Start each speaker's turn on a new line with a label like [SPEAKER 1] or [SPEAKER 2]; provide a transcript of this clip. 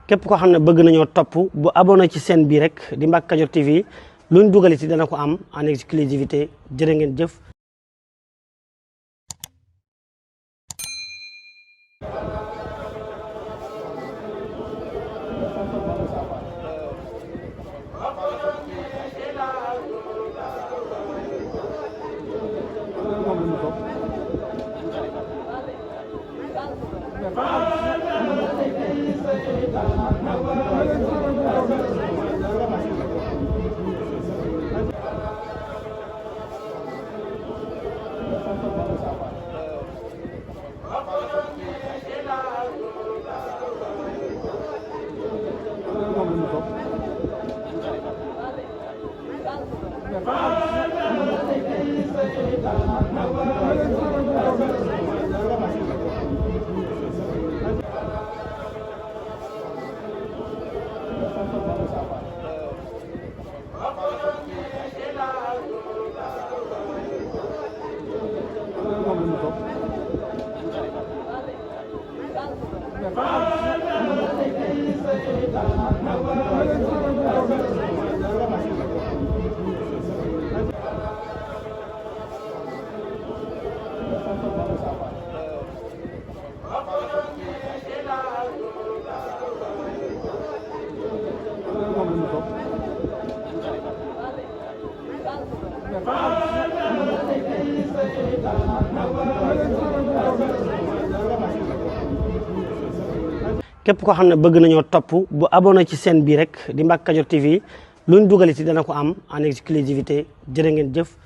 [SPEAKER 1] képp koo xam ne bëgg nañoo topp bu abonné ci chaîne bii rek di Mbacke Kadior TV luñ dugal ci dana ko am en exclusivité jërë ngeen jëf. képp koo xam ne bëgg nañoo topp bu abonné ci chaîne bii rek di Mbacke Kadior TV luñ dugal ci dana ko am en exclusivité jërë ngeen jëf.